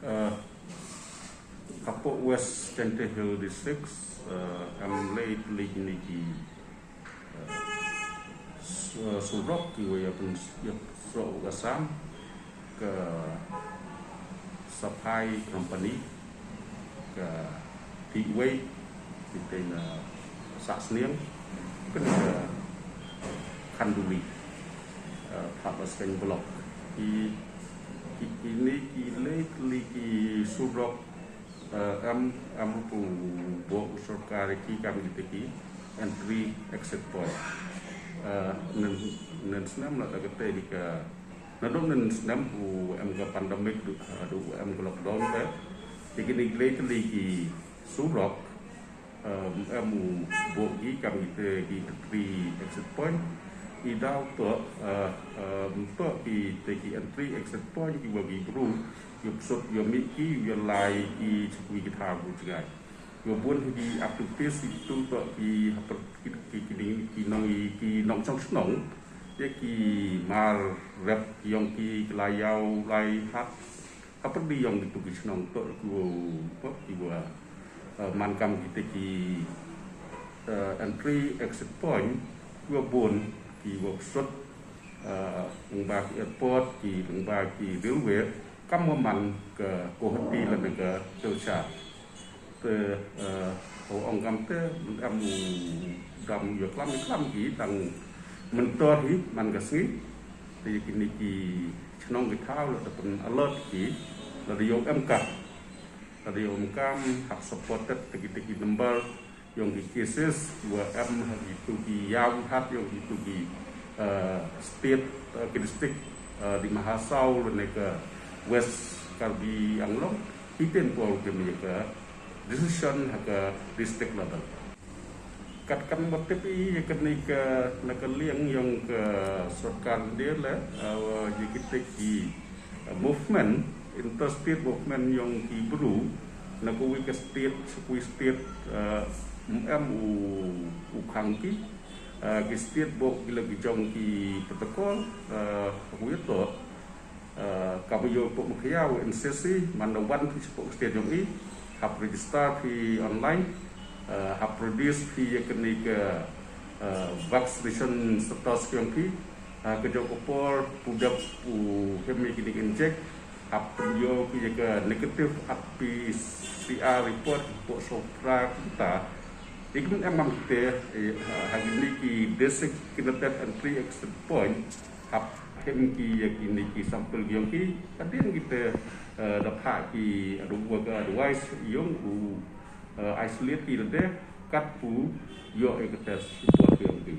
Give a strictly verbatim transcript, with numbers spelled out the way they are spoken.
Uh, Hapoh West Jaintia Hills District, uh, em lei tylli kine ki, uh, su- uh, surok kiwa ïa pyn- ïa pynïasoh u Assam, ka Safai Company, ka Thiwei, kita na Sahsniang, kane ka Khanduli, uh, Thadlaskeiñ Block. Ki, ki, kine ki lei tylli ki surok, uh, em, em ruh u buh u sorkar ïa ki kam kita ki entry exit point. Uh, nen, nen snem la da kata di ka, naduh nen snem u em ka pandemic, du, uh, du em ka lockdown ka. Ïa kine ki lei tylli ki surok, um, em u buh ki kam kita ki entry exit point. I daw toh, uh, um, toh kita ki entry exit point kiwa ki bru ïa pynshut ïa mih ki ïa lai ki chakwi ki thaw ki jngai. Ïa bun hi ki activities itu toh ki hapdeng ki, ki, ki, ki nong, ki nongshong shnong. Ïa ki mar rep yong ki, ki la ïaw lai hat hapdeng yong kitu ki shnong toh kiwa, kiwa, uh, man kam kita ki, uh, entry exit point kiwa bun kiwa pynshut, uh, lyngba ki airport, ki lyngba ki railway, kam wa man ka Guwahati lane ka Silchar. Te, uh, u ong kam te, em u dam ïa klam ïa klam ki tang mynta hi man ka sngi. Te ïa kine ki chnong ki thaw la da pyn alert ki, la da ïoh em kam, la da ïoh em kam, hap supported te kita ki number yong ki cases wa em ha kitu ki ïaw hat yong kitu ki, uh, state, uh, ki district, uh, Dima Hasao lane ka West Karbi Anglong. Hi teng por ki mih ka decision ha ka district level. Kat kan ba tip i ïa kane ka na ka liang yong ka sorkar India la, uh, ïa kita ki, uh, movement, interstate movement yong ki bru na kawei ka state sha kawei state, uh, em u, u khang ki, uh, ki state bok ki la ki jong ki protocol, uh, kawei to. Uh, ka ba ïoh pok mukhiaw N C C, man da wan phi shapoh state yong i, hap register phi online, uh, hap produce phi ïa kane ka, uh, vaccination status yong phi, uh, ka jong ka por pudap u hem ïa kine inject, hap pynïoh phi ïa ka negative R P C R report pok sopra kita. Ikum em mam te, eh, ha kine ki designated entry exit point, hap hem ki ïa kine ki sample yong ki, hadien kita, eh, da phah ki, uh, work advice yong u, eh, isolate ki lade, kat pu ïoh ïa ka test report yong ki.